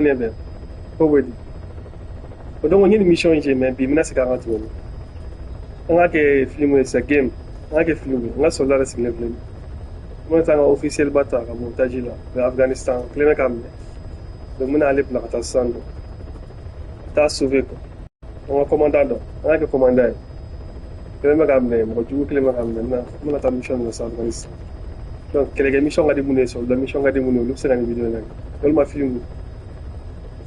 ne bɛ ko bɛ di o donc n ye nin mission in mais bi n bɛna segin a kan tuguni. An k'a kɛ film ye sisan, game an k'a kɛ film ye. N ka soldat yɛrɛ sigilen filɛ nin ye. N bɛna taa n ka officiel ba ta ka bɔ otage la, o bɛ Afghanistan, kelen bɛ k'a minɛ. Donc n bɛna ale bila ka taa sisan nɔ, ka taa sauver quoi. An ka commandant dɔn, an k'a kɛ commandant ye. Kelen bɛ k'a minɛ, mɔgɔ jugu kelen bɛ k'a minɛ. N bɛna taa mission na sisan Afghanistan. Donc kɛlɛkɛ mission ka di minnu ye, soldat mission ka di minnu ye, olu bɛ se ka nin vidéo in lajɛ. Walima film,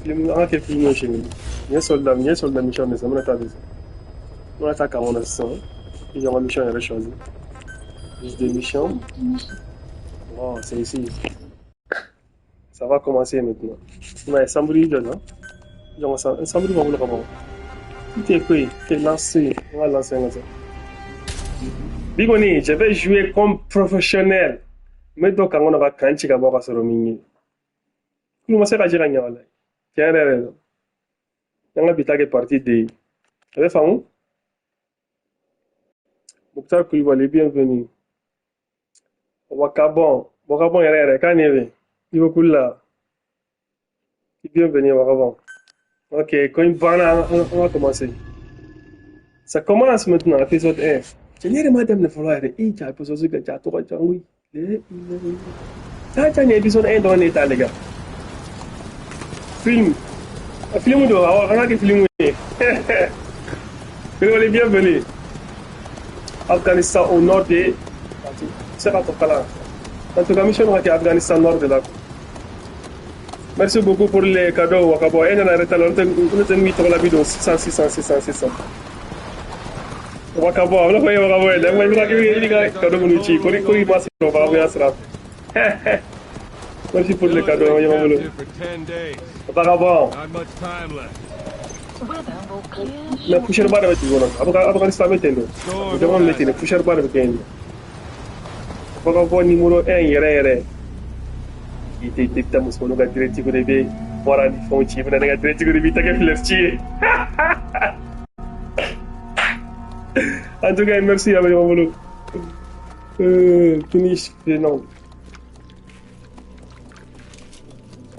film an ka kɛ film ye siɲɛ kelen. Nin ye soldat, nin ye soldat mission de sisan, n bɛna taa de sisan. N bɛna taa camp kɔnɔ sisan. I ka mission yɛrɛ choisi. Liste des missions. Oh, c'est ici. Ça va commencer maintenant. Mais Sambri, là, non? Donc, Sambri va vous le comment? Tout est fait, c'est lancé. On va lancer comme ça. Bigoni, je vais jouer comme professionnel. Mais donc, on aura quand tu vas voir ce romier. Nous, on va se faire gagner. Tiens, là, on va bitar partie de. Vous avez fait Mokhtar Koulibaly, bienvenue. Wakabon, Wakabon yɛrɛ yɛrɛ k'a ɲɛ bɛ i bɛ kuli la. Bienvenue Wakabon. Ok, quand il banna, on va commencer. Ça commence maintenant, épisode 1. Cɛ ne yɛrɛ ma daminɛ fɔlɔ yɛrɛ. I ja épisode ka ja tɔgɔ ja oui. Ja ja nin épisode 1 dɔrɔn de ta les gars. Film. Film don, awɔ, an ka kɛ film ye. Koulibaly, bienvenue. Afghanistan au nord de se ka to kalan. En tout cas, mission ka kɛ Afghanistan nord de la. Merci beaucoup pour les cadeaux Wakabo. E nana retard la, ne tɛ min tɔgɔ la bi don 600 600 600 600. Wakabo, a bɛna fɔ e ye Wakabo ye dɛ. I bɛ ka cadeau minnu ci, ko ni ko i ma sɔrɔ Wakabo y'a sira fɛ. Merci pour les cadeaux, ɲɔgɔn bolo. Wakabo. Mais poussière ba de bɛ dugu kɔnɔ. Afghanistan bɛ ten de. Jamana bɛ ten de, poussière ba de bɛ kɛ yen nɔ. Wakabo numéro 1 yɛrɛ yɛrɛ. I tɛ i bɛ taa musomaninw ka direct kɔnɔ, i bɛ bɔra ni fɛnw ci, i bɛna ne ka direct kɔnɔ, i b'i tɛgɛ fleur ci ye. En tout cas, merci à ɲɔgɔn bolo. Finish, non.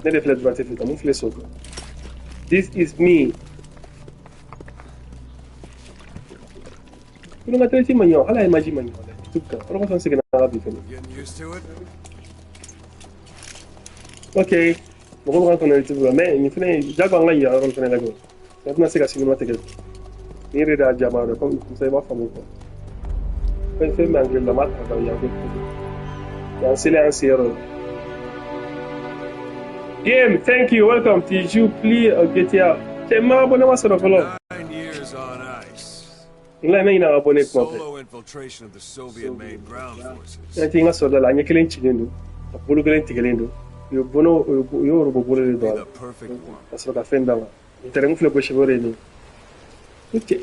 Ne de filɛ droite fɛ, mun filɛ so kan. This is me. Kunu ka direct ma ɲɛ, hali a image ma ɲɛ. Tout cas, o de kosɔn n seginna ka bi fɛnɛ. Ok, mɔgɔ bɛ ka kɔnɔ YouTube la, mais nin fɛnɛ jago an ka yan yɔrɔ fɛnɛ lajɛ. Ne tɛna se ka sinima tigɛ. Ni yɛrɛ de y'a jama dɔn, comme ça i b'a faamu quoi. Fɛn fɛn bɛ anglais la, n b'a ta ka yan ko. Yan selen an seyɔrɔ la. Game, thank you, welcome. Tu joues plus au GTA. Cɛ ma abonné ma sɔrɔ fɔlɔ. N la ɲinɛ ka abonné kuma fɛ. Ne tɛ n ka sɔrɔ la, a ɲɛ kelen cilen don, a bolo kelen tigɛlen don. U ye bono, u y'o robo bolo de don a la ka sɔrɔ ka fɛn d'a ma. Nin terrain filɛ gosi o de ye nin ye. Cɛ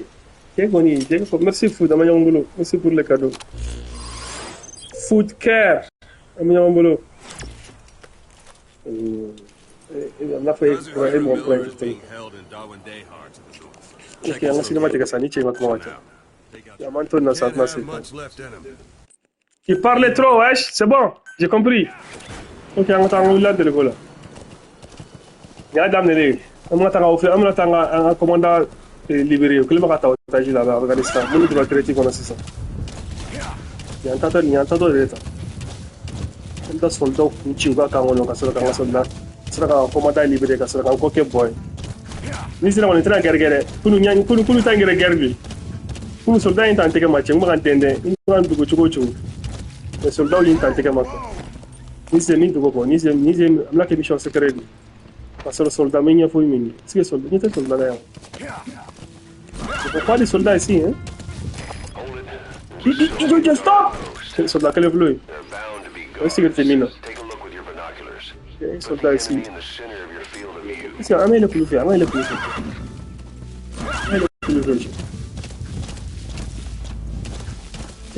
cɛ kɔni, cɛ ko merci food, an bɛ ɲɔgɔn bolo. Merci pour le cadeau. Food care, an bɛ ɲɔgɔn bolo. N'a fɔ e kura e mɔgɔ kura ye tuguni. Ok, an ka sinima tigɛ sa ni cɛ ma kuma ka ca. A man to nin na sa, a tɛna se. Il parlait trop, wesh, c'est bon, j'ai compris. Ok, an ka taa an ka wulila deliko la. Nin y'a daminɛ de ye. An bɛna taa an ka an bɛna taa an ka commandant libéré. O kɛlen bɛ ka ta otage la Afghanistan. Minnu donna traite kɔnɔ sisan. Nin y'an taatɔ nin y'an taatɔ de ye tan. An bɛ taa soldat kun ci u ka camp kɔnɔ ka sɔrɔ k'an ka soldat ka sɔrɔ ka commandant libéré ka sɔrɔ k'an kɔ kɛ bɔ ye. Ni sera kɔni tɛna guerre kɛ dɛ. Kunu ɲa kunu kunu ta in kɛra guerre de ye. Kunu soldat in t'an tɛgɛ ma cɛ, n bɛ ka n dɛndɛn. N bɛ ka n dogo cogo o cogo. Mais soldat in t'an tɛgɛ ma quoi. Ni c'est min dogo kɔ, ni c'est ni c'est an bɛna kɛ mission secret de ye. Ka sɔrɔ soldat ma ɲɛfɔ min ye. Est-ce que soldat, ɲɛ tɛ soldat la yan. Il faut pas des soldats ici, hein. I stop! Soldat kelen filɛ o ye. O ye sécurité min na. Il y a un soldat ici. Est-ce que an bɛ yɛlɛ kulu fɛ, an ka yɛlɛ kulu fɛ. An ka yɛlɛ kulu fɛ.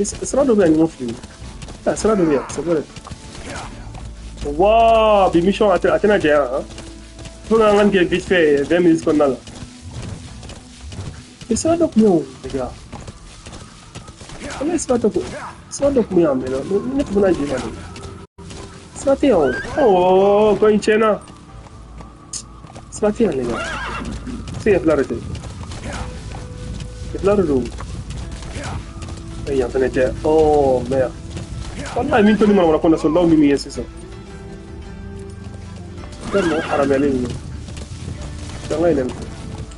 Sira dɔ bɛ yan ɲɔgɔn fili. Ah, sira dɔ bɛ yan, c'est vrai. Wow, bi mission a tɛna janya han. Faut k'an ka nin kɛ vite fait 20 minutes kɔnɔna la. Mais sira dɔ tun bɛ yen o, les gars. An bɛ sira dɔ kun sira dɔ tun bɛ yan mɛ ne tun bɛna jɛ ka de. Sira tɛ yan o. Oh, ko in tiɲɛna. Sira tɛ yan les gars. Se yan fila de tɛ. Yan fila de don. Yan fɛnɛ tɛ. Oh merde. Wallahi min to ni manamana ko na soldat min ye sisan. Tɛ mɔgɔ haramuyalen ninnu. An ka yɛlɛn.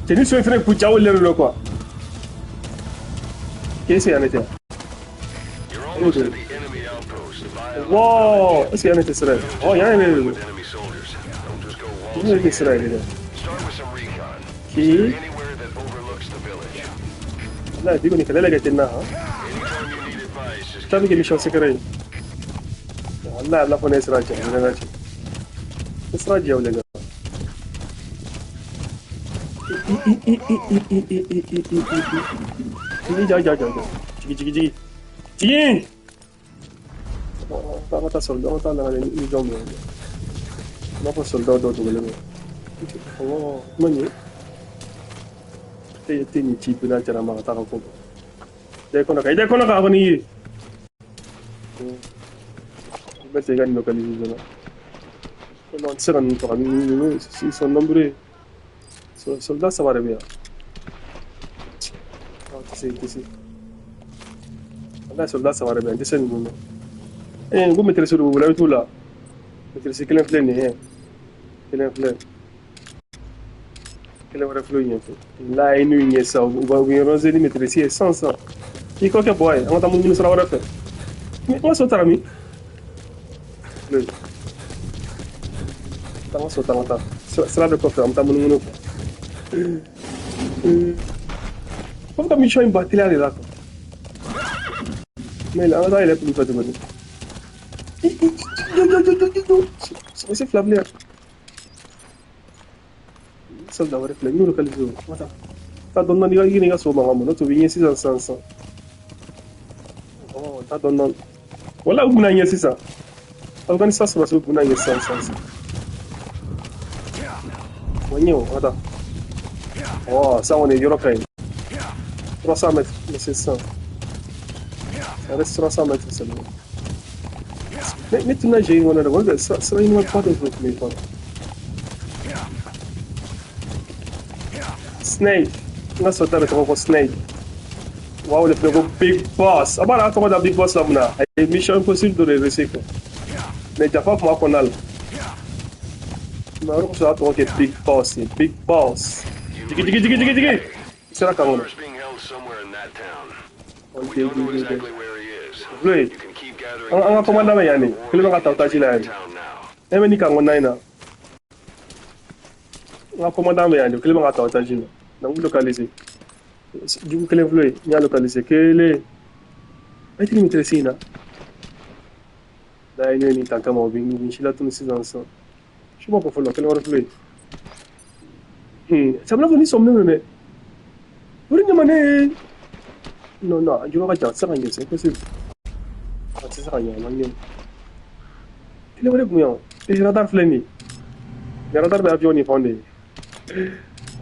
Cɛ ni so in fɛnɛ kun ja wililen don quoi. K'e se yan ne tɛ. Wow, est-ce qu'il y a un sira ye? Oh, yan yɛrɛ de don. Nin yɛrɛ tɛ sira ye dɛ. K'i. Wallahi bi kɔni kɛlɛ la kɛ tɛ na han. Taa bɛ kɛ mission secret ye. Wallahi ala fɔ ne ye sira jɛ, ne ka cɛ. Ne sira jɛ o les gars. Ja ja ja ja. Jigi jigi jigi. Jigin! An ka taa soldat, an ka taa lagɛ ni jɔn bɛ yen. I b'a fɔ soldat dɔw dogolen bɛ. Awɔ, kuma nin ye. Tɛ nin ci bina jara ma ka taa ka ko bɔ. I kɔnɔ kan, i kɔnɔ kan a kɔni ye. I bɛ se ka nin localiser joona. Non, tɛ se ka ninnu faga, ninnu ils sont nombreux. Soldat saba de bɛ yan. Tɛ se, tɛ se. Wallahi soldat saba de bɛ yan, n tɛ se ninnu na. N ko maîtresse de b'u bolo, a bɛ t'u la. Maîtresse kelen filɛ nin ye. Kelen filɛ. Kelen wɛrɛ filɛ ɲɛfɛ. Wallahi n'u ɲɛ sisan, u b'a u bɛ rangé ni maîtresse ye sisan sisan. I kɔ kɛ bɔ ye, an ka taa munumunu sira wɛrɛ fɛ. N ka so taara min? Filɛ. Taa n ka so ta, an ka taa. Sira dɔ kɔfɛ, an bɛ taa munumunu quoi. Fo ka mission in ba teliya de la quoi. Mais an ka taa yɛlɛ kulu fɛ tuguni. Jo jo jo jo jo. Sɔrɔsi fila filɛ yan. Soldat wɛrɛ filɛ, n y'o localiser o. An ka taa. Taa dɔɔni dɔɔni, i ka so mankan bɔ, n'o tɛ u b'i ɲɛ sisan sisan sisan. Ɔ, taa dɔɔni dɔɔni. Walahi u kun bɛna ɲɛ sisan. Afghanistan sɔrɔsiw kun bɛna ɲɛ sisan sisan sisan. Wa ɲɛ o, an ka taa. Ɔ, sisan kɔni yɔrɔ ka ɲi. 300 mètres, mais c'est ça. Ça reste 300 mètres seulement. Ne tɛna jɛ in kɔnɔ dɛ, wala sira ɲuman ba dɔ tun bɛ yen fɔlɔ. Snake. N ka soldat bɛ tɔgɔ ko Snake. U b'a wele fɛnɛ ko Big Boss. A b'a dɔn a tɔgɔ da Big Boss la mun na? A ye mission impossible dɔ de réussir quoi. Mais janfa tun b'a kɔnɔna la. Mais o de kosɔn a tɔgɔ kɛ Big Boss ye. Big Boss. Jigi jigi jigi jigi jigi. I sera kan kɔnɔ. Ok, ok, ok. Filɛ an ka commandant bɛ yan de. Kelen bɛ ka taa otage la yan de. E bɛ nin kan kɔnɔna in na. An ka commandant bɛ yan de. Kelen bɛ ka taa otage la. Na n localiser. Jugu kelen filɛ yen. N y'a localiser. Kelen. E tɛ nin maîtresse in na. N'a ye nin ta kama o bɛ nin si latunu sisan sisan. Su ma ko fɔlɔ, kelen wɛrɛ filɛ yen. Sabula fɔ ni sɔminen don dɛ. O de ɲama ne ye. Non, non, a juru ka jan, a tɛ se ka ɲɛ, c'est impossible. A tɛ se ka ɲɛ, a ma ɲɛ. Kelen wɛrɛ kun yan. E radar filɛ nin ye. Nin radar bɛ avion ni fɛnw de ye. A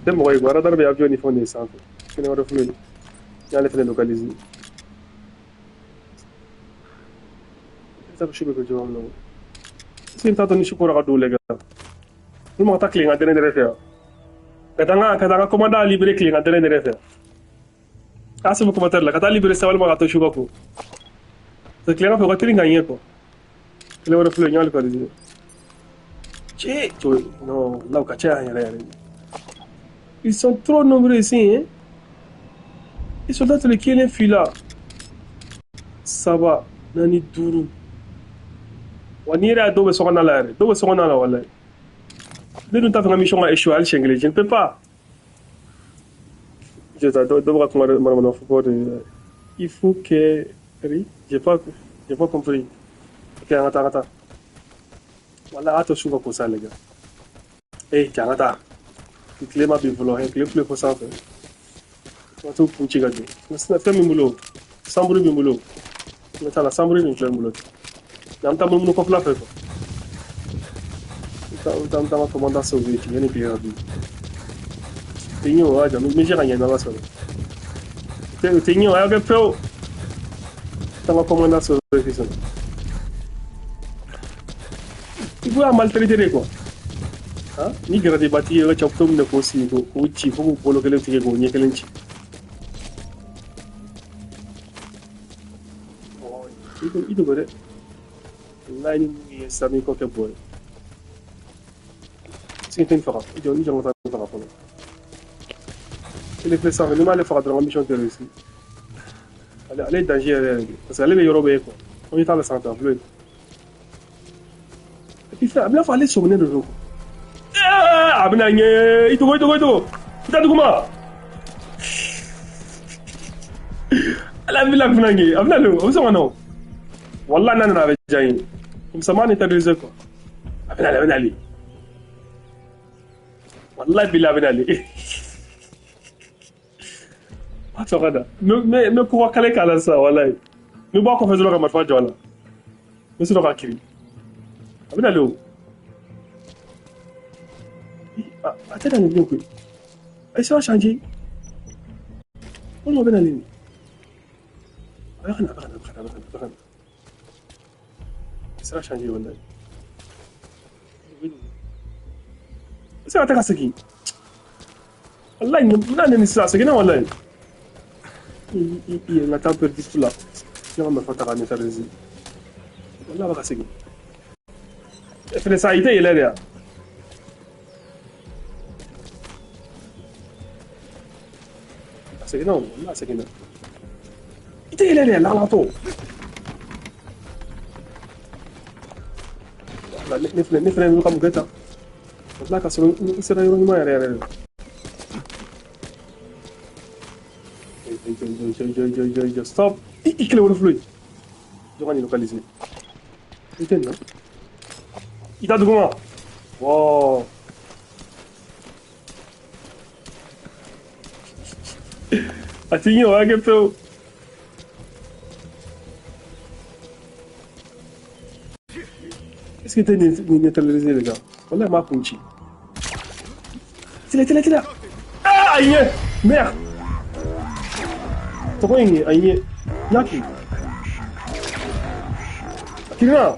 tɛ mɔgɔ ye quoi, radar bɛ avion ni fɛnw de ye sanfɛ. Kelen wɛrɛ filɛ nin ye. N y'ale fɛnɛ localiser. I t'a dɔn su bɛ kɛ cogoya min na. Est-ce que n t'a dɔn ni su kora ka don les gars? Olu ma ka taa tilen ka dɛrɛ dɛrɛ fɛ yan. Ka taa n ka commandant libéré tilen ka dɛrɛ dɛrɛ fɛ. K'a sɛbɛn commentaire la, ka taa libéré sa walima ka to su ka ko. Parce que tilegan fɛ o ka teli ka ɲɛ quoi. Kelen wɛrɛ filɛ, n y'a localiser. Cɛ, non, là o ka ca yan yɛrɛ yɛrɛ. Ils sont trop nombreux ici, hein. Ils soldats le kelen fila. Saba, naani, duuru. Wa n'i yɛrɛ y'a dɔw bɛ sokɔnɔna la yɛrɛ, dɔw bɛ sokɔnɔna la walahi. Ne dun t'a fɛ ka mission ka échouer hali siɲɛ kelen, je ne peux pas. Je dɔ bɛ ka kuma manamana fɔ de. Il faut que oui, j'ai pas compris. Ok, an ka taa, an ka taa. Walahi a to su ka ko sa les gars. Eh, cɛ an ka taa. Tile ma bin fɔlɔ, tile filɛ fo sanfɛ. An ka t'u kun ci ka don. Fɛn min bolo, sanburu b'i bolo. N ka taa la, sanburu nin filɛ n bolo. An bɛ taa munumunu kɔfɛla fɛ quoi. An bɛ taa an ka commandant sauver yanni tile ka bin. Tɛ ɲɛ o, a jɔ n bɛ se ka ɲɛ n'Ala sɔnna. O tɛ ɲɛ o, a y'a kɛ pewu. Taa n ka commandant sauver sisan. I b'u y'a maltraiter de quoi. Ni garadebatigi ye ka cɛw minɛ k'o sigi k'o ci fo k'u bolo kelen tigɛ k'o ɲɛ kelen ci. I dogo dɛ. Wallahi ni mun ye sisan n'i kɔ kɛ bɔ ye. Est-ce que tɛ nin faga? I jɔ n ka taa nin faga fɔlɔ. Kelen filɛ sanfɛ, n'i m'ale faga dɔrɔn n ka mission tɛ réussi. Ale ye danger yɛrɛ yɛrɛ de parce que ale bɛ yɔrɔ bɛɛ ye quoi. Ko i t'a la sanfɛ a filɛ yen. Et puis a bɛna fɔ ale sɔminen de don quoi. A bɛna ɲɛ i dogo i dogo i dogo i taa duguma. Ala bɛna kunna ɲɛ a bɛna don a bɛ sɔn ka na o. Wallahi n'a nana a bɛ diya n ye. Comme ça m'a neutralisé quoi. A bɛna ale a bɛna ale. Wallahi billahi a bɛna ale. A sɔn ka na. N bɛ kɔgɔ kale k'a la sisan wallahi. N bɛ bɔ a kɔfɛ dɔrɔn ka marifa jɔ a la. N bɛ sɔrɔ k'a kiri. A bɛna ale o. A tɛ na nin bilen koyi. A ye sira changer. Walima a bɛ na nin. A bɛ ka na a bɛ ka na a bɛ ka na a bɛ ka na. Sira changer wallahi. Se ka tɛ ka segin. Wallahi n bɛna nin sisan a seginna wallahi. I ye n ka temps perdu fu la. Ne ka marifa ta k'a neutraliser. Wallahi a bɛ ka segin. E fɛnɛ sa i tɛ yɛlɛ de yan. A seginna o wallahi a seginna. I tɛ yɛlɛ de yan lakalatɔ. Ne fɛnɛ bɛ ka mun kɛ tan. Wallahi ka sɔrɔ n sera yɔrɔ ɲuman yɛrɛ yɛrɛ de la. Jɔ stop. I kelen wolo filɛ. Jɔ ka nin localiser. I tɛ nin na. I taa duguma. Wow. A ti ɲɛ o y'a kɛ pewu. Est-ce que t'es neutralisé les gars? Wallahi m'a kun ci. Tila tila tila. Ah ayi ɲɛ. Merde. Tɔgɔ in ye ayi ɲɛ. N y'a kiri. A kirina.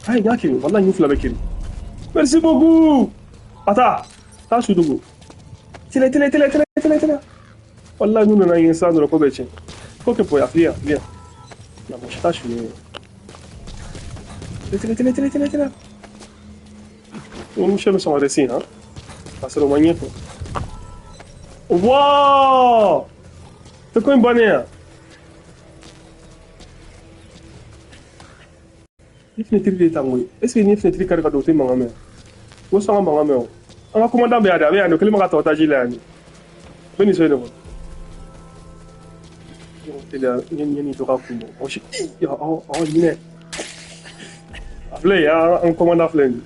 Ayi n y'a kiri. Wallahi n fila bɛ kiri. Merci beaucoup. A taa. Taa su dogo. Tila tila tila tila tila tila. Wallahi n'u nana yen sisan dɔrɔn ko bɛ tiɲɛ. Ko kɛ bɔ yan fili yan fili yan. Na mɔgɔ si t'a su ye. Tila tila tila tila tila. O Michel bɛ sɔn ka resi han. Ka sɔrɔ o ma ɲɛfɔ. Wow! Tɛ ko in bannen yan. Ni fenêtre de ta n koyi. Est ce que ni fenêtre kari ka don o tɛ mankan mɛn? O sɔn ka mankan mɛn o. An ka commandant bɛ yan de, a bɛ yan de, o kɛlen bɛ ka ta otage la yan de. A bɛ nin so in de kɔnɔ. Teliya n ye nin dɔ ka kun bɔ. Ɔ si ɔ ɲinɛ. A filɛ yen, an commandant filɛ nin ye.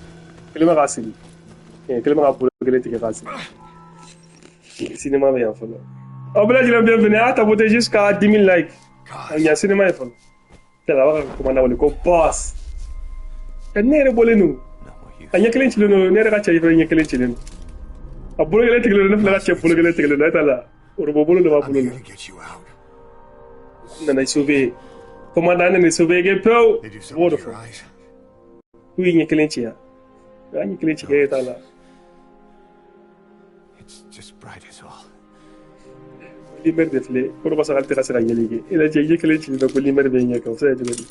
Kɛlen bɛ k'a sigi. Kɛlen bɛ ka bolo kelen tigɛ k'a sigi. Cinéma bɛ yan fɔlɔ. Aw bɛɛ lajɛlen bienvenue. A y'a tapoter jusqu'à 10 000 likes. Yan cinéma ye fɔlɔ. Tɛla a b'a ka commandant wele ko boss. Ne yɛrɛ bɔlen don. A ɲɛ kelen cilen don, ne yɛrɛ ka cɛ fɛnɛ ɲɛ kelen cilen don. A bolo kelen tigɛlen don, ne filɛ ka cɛ bolo kelen tigɛlen don, e t'a la. Orobo bolo de b'a bolo la. N nana i sauver. Commandant nana i sauver kɛ pewu. I b'o de fɔ. K'u ye ɲɛ kelen ci yan. U y'a ɲɛ kelen ci kɛ e t'a la. Lumière de filɛ, ko dɔ b'a sɔrɔ ale tɛ ka se ka yeli kɛ. E lajɛ ɲɛ kelen cilen don ko lumière bɛ ɲɛ kan, o bɛ se ka kɛ cogo di?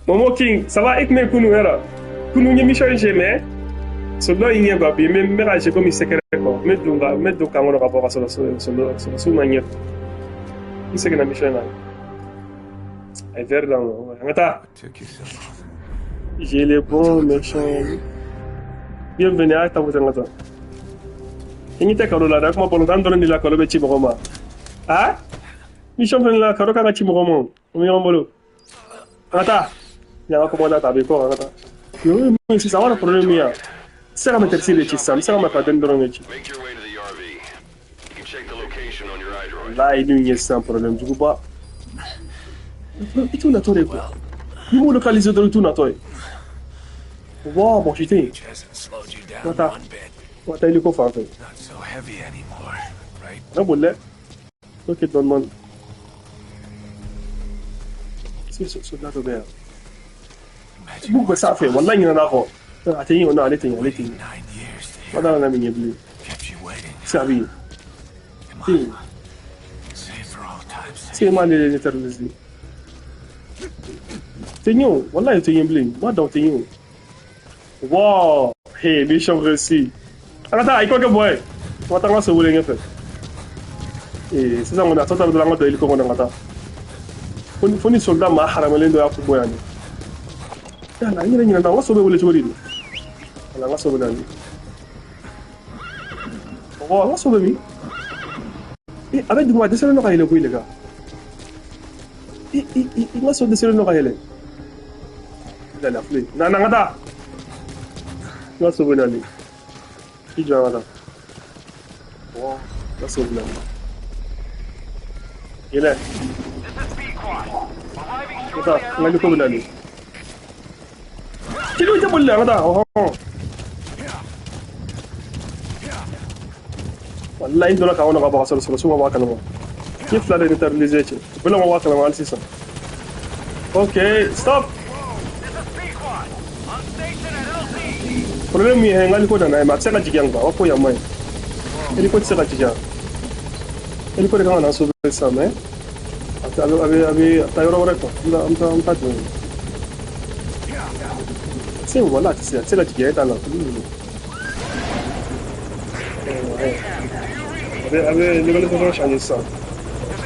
Momo King, ça va? E tun bɛ kunun yɔrɔ? Kunun ye mission in mais soldat in ɲɛ quoi, bi n bɛ ka jouer comme secret quoi. N bɛ don ka n bɛ don camp kɔnɔ ka bɔ ka sɔrɔ sɔrɔsiw ma ɲɛ. N seginna mission in na. A ye verre d'an ma. An ka taa. J'ai les bons méchants. Bienvenue a tapoter an ka taa. I ɲɛ tɛ karo la dɛ, kuma balontan dɔrɔn de la karo bɛ ci mɔgɔ ma. Ah? Mission fɛnɛ la karo kan ka ci mɔgɔ ma o. O bɛ ɲɔgɔn bolo. An ka taa. Ni an ka commandant ta a bɛ kɔ an ka taa. O ye mun ye sisan? An ka problème min ye yan. N tɛ se ka maîtrise de ci sisan, n bɛ se ka marifaden dɔrɔn de ci. Wallahi n'u ye sisan problème juguba. I t'u natɔ de quoi. N'i m'u localiser dɔrɔn i t'u natɔ ye. Wow, mɔgɔ si tɛ yen. An ka taa. An ka taa hélico fan fɛ. Kana boli dɛ. Ok, dɔɔni dɔɔni. Est-ce que soldat dɔ bɛ yan? B'u bɛ sanfɛ, wallahi ɲinɛna a kɔ. A tɛ yen, non, ale tɛ yen, ale tɛ yen. Ma t'a dɔn n'a bɛ ɲɛ bilen. Se a bɛ yen. Tɛ yen. Se m'ale neutraliser. Tɛ ɲɛ o, walayi tɛ ɲɛ bilen. Ma dɔn tɛ ɲɛ o. Wow! Hey, mission réussie. An ka taa, i ko kɛ bɔ ye. An ka taa an ka so wele ɲɛfɛ. Ee, sisan kɔni a tɔ ta bɛ dɔrɔn an ka don hélico kɔnɔ ka taa. Fo ni soldat maa haramalen dɔ y'a kun bɔ yan de. Yala n yɛrɛ ɲinɛna n ka so bɛ wele cogo di de? Wala n ka so bɛ na ni. Ɔwɔ, an ka so bɛ min? Ee, a bɛ duguma a dɛsɛlen don ka yɛlɛ koyi les gars. I i i n ka so dɛsɛlen don ka yɛlɛ. La filɛ. Na na n ka taa. N ka so bɛ na ni. I jɔ an ka taa. Ɔwɔ, n ka so bɛ na ni. Yɛlɛ. N ka taa, n ka hélico bɛ na ni. Cɛdenw tɛ boli la, an ka taa. Ɔhɔn. Wallahi n donna k'anw ka baga sɔrɔ sɔrɔ ma b'a kalama. N ye fila de neutraliser cɛ. U bɛɛ ma b'a kalama hali sisan. Ok, stop. Problème min ye n ka hélico nana ye, mais a tɛ se ka jigin yan quoi. A b'a fɔ yan man ɲi. Hélico tɛ se ka jigin yan. Hélico de kan ka na sauver sisan, mais a bɛ a bɛ a bɛ a taa yɔrɔ wɛrɛ quoi. An bɛ taa an bɛ taa jɔ yen. Se wala a tɛ se a tɛ se ka jigin e t'a la. A bɛ localisation changer sisan.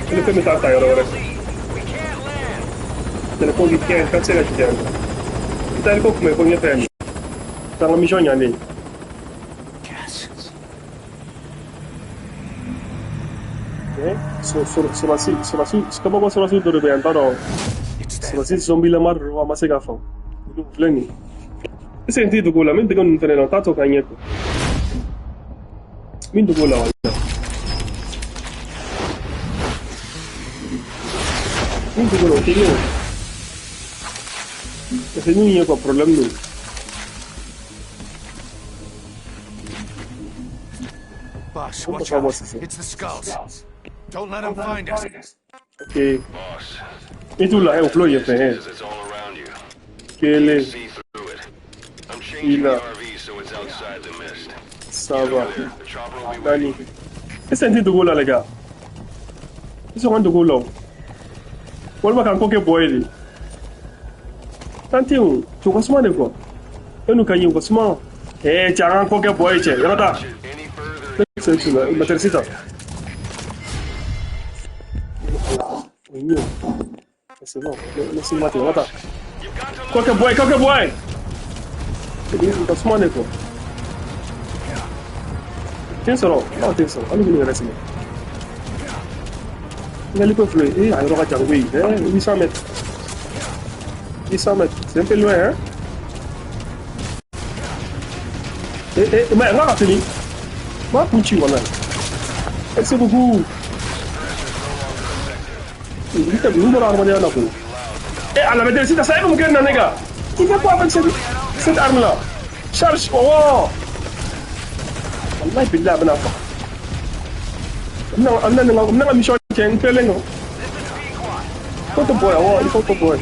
Hélico bɛ taa ta yɔrɔ wɛrɛ. Hélico bɛ kɛ ka se ka jigin yan. I taa hélico kunbɛn fo ɲɛfɛ yan. Taa n ka mission ɲalen. Sɔrɔsi sɔrɔsi kabako sɔrɔsi dɔ de bɛ yan n t'a dɔn. Sɔrɔsi zombie lama de don a ma se k'a faamu. Olu filɛ nin ye. Est ce que n t'i dogo o la? N bɛ dɛgɛ ninnu fɛnɛ na, n t'a to ka ɲɛ quoi. Min dogo o la wala. Min dogo o la o tɛ ɲɛ o. Parce que min ye quoi problème don. Boss, watch out. It's the skulls. Don't let them find us. Ok. I t'u la, o filɛ o yen fɛ. Kelen. Fila. Saba. Naani. Est ce que n t'i dogo o la les gars? Est ce que n dogo o la o? Walima k'an ko kɛ bɔ ye de. Tan tɛ o. Cɛ u ka suma de quoi. E n'u ka ɲi u ka suma. Ee cɛ an k'an ko kɛ bɔ ye cɛ. Yɔrɔ ta. Ne tɛ se la maîtresse ta. O ye ɲɛ o. C'est bon. Laissez-moi te. Yɔrɔ ta. Ko kɛ bɔ ye, ko kɛ bɔ ye. U ka suma de quoi. Tɛ n sɔrɔ. Aw tɛ n sɔrɔ. Hali minnu yɛrɛ sɛgɛn. N ka hélico filɛ ee a yɔrɔ ka jan koyi. 800 mètres. 800 mètres. C'est un peu loin, hein? Eh, eh, mais n k'a ka teli. N b'a kun ci walayi. Merci beaucoup. N tɛ n bɔra adamadenya la koyi. Eh, à la maîtresse, sisan e bɛ mun kɛ nin na ne kan? Tu fais quoi avec cette arme là? Charge, oh! Wallahi billahi a bɛna faga. N bɛna n bɛna n ka mission kɛ n tilalen kɔ. Ko tɛ bɔ yan, wa il faut ko bɔ yan.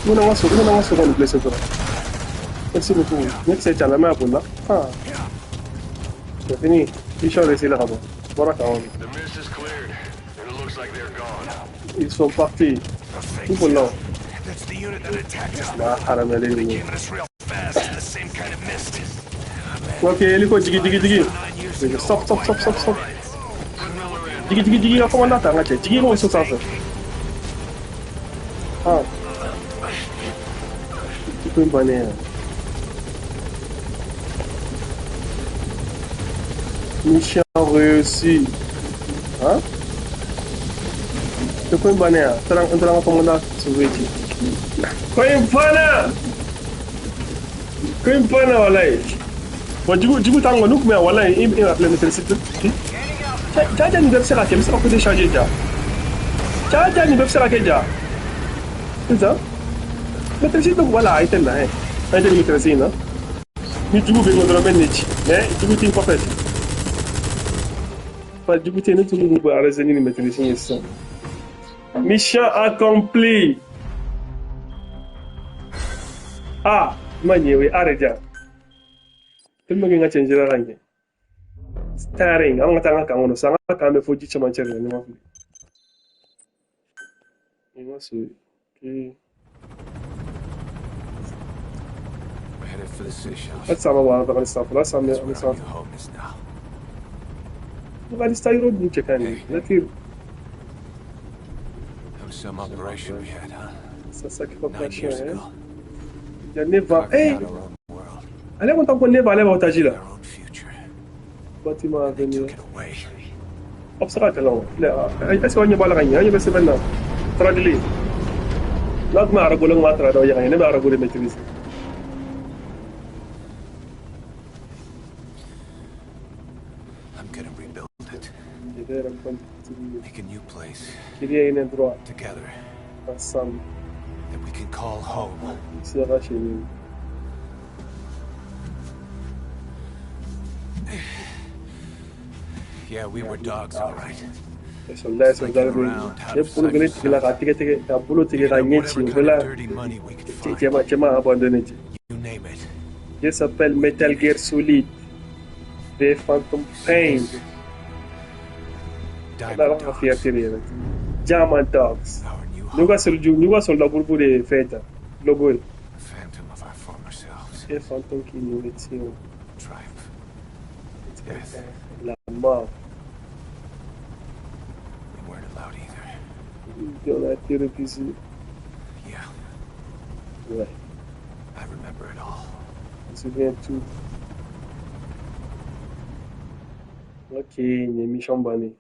N bɛna n ka so, n bɛna n ka so kɔni blessé dɔrɔn. Merci beaucoup. Ne tɛ se cɛ la, a bolila. Ah. C'est fini. Mission réussie la ka bɔ. Bɔra kan kɔni. Ils sont partis. Tout pour là. Ma haramalen ninnu. Ok, hélico jigi jigi jigi. Stop stop stop stop stop. Jigi jigi jigi ka commandant ta n ka cɛ. Jigi k'o so sanfɛ. Ah. Ko in bannen ya. Mission réussie. Hein? Ko in bannen ya. N taara n ka commandant sauver ci. Ko in banna. Ko in banna walayi. Bon, jugu t'an kɔ n'u kun bɛ yan walayi i b'a filɛ maîtresse ja nin bɛɛ bɛ se ka kɛ n bɛ se ka ko décharger ja. Ja nin bɛɛ bɛ se ka kɛ ja. Sisan maîtresse dɔ wala a tɛ na ye. An tɛ maîtresse in na. Ni jugu bɛ yen dɔrɔn n bɛ nin ci. Mais jugu tɛ n kɔfɛ. Fa jugu tɛ ne tun bɛ arrêter ni maîtresse in ye sisan. Mission accomplie. Ah, ma ɲɛ o ye a de diya. Tellement que n ka cɛ n sera ka ɲɛ. Tiring. An ka taa an ka camp kɔnɔ sisan. An ka camp bɛ fo ji cɛmancɛ de la, ne ma fili. N ka so. Ok. We're headed for the Seychelles. Halisa an ma bɔ Afghanistan fɔlɔ. Halisa an bɛ That's an bɛ where our sanfɛ. new home is now. Afghanistan yɔrɔ dun cɛ ka ɲi. Nature. That was some operation we had, huh? Ça sacrée 9 operation, years hein. ago. Il y a 9 ans. Carving Hey! out our own world, Ale ko tan ko 9 ans ale b'a otage la. our own future. Bâtiment à They venir. took it away. Aw bɛ se ka kalan o. Filɛ, est-ce que aw ɲɛ b'a la ka ɲɛ? Aw ɲɛ bɛ sɛbɛn na. Traduire. N'a tun bɛ arabu la, n kun b'a traduire aw ye ka ɲɛ. Ne bɛ arabu de maîtriser. I'm gonna rebuild it. Je vais reconstruire. Make a new place. Créer un endroit Together. Ensemble. That we can call home. Il sera chez nous. Yeah, we were dogs, all right. Les soldats, soldats bɛ ne bolo bɛ ne tigi la k'a tigɛ tigɛ ka bolo tigɛ ka Picking up ɲɛ ci whatever o bɛɛ kind la of dirty money we could cɛ find. cɛ ma cɛ ma abandonné cɛ. You name it. Je s'appelle Metal Gear Solid. The Phantom Pain. Ala Diamond ka Dogs. Fierté de yɛrɛ. Diamond Dogs. Our new N'u ka home. soldat n'u ka soldat groupe de ye fɛn ta logo ye. The phantom of our former selves. Et fantôme qui nous retient. Triumph. Death. La mort. We weren't allowed either. On a été refusé. Yeah, Ouais. I remember it all. Je me souviens de tout. Ok, nin ye mission bannen.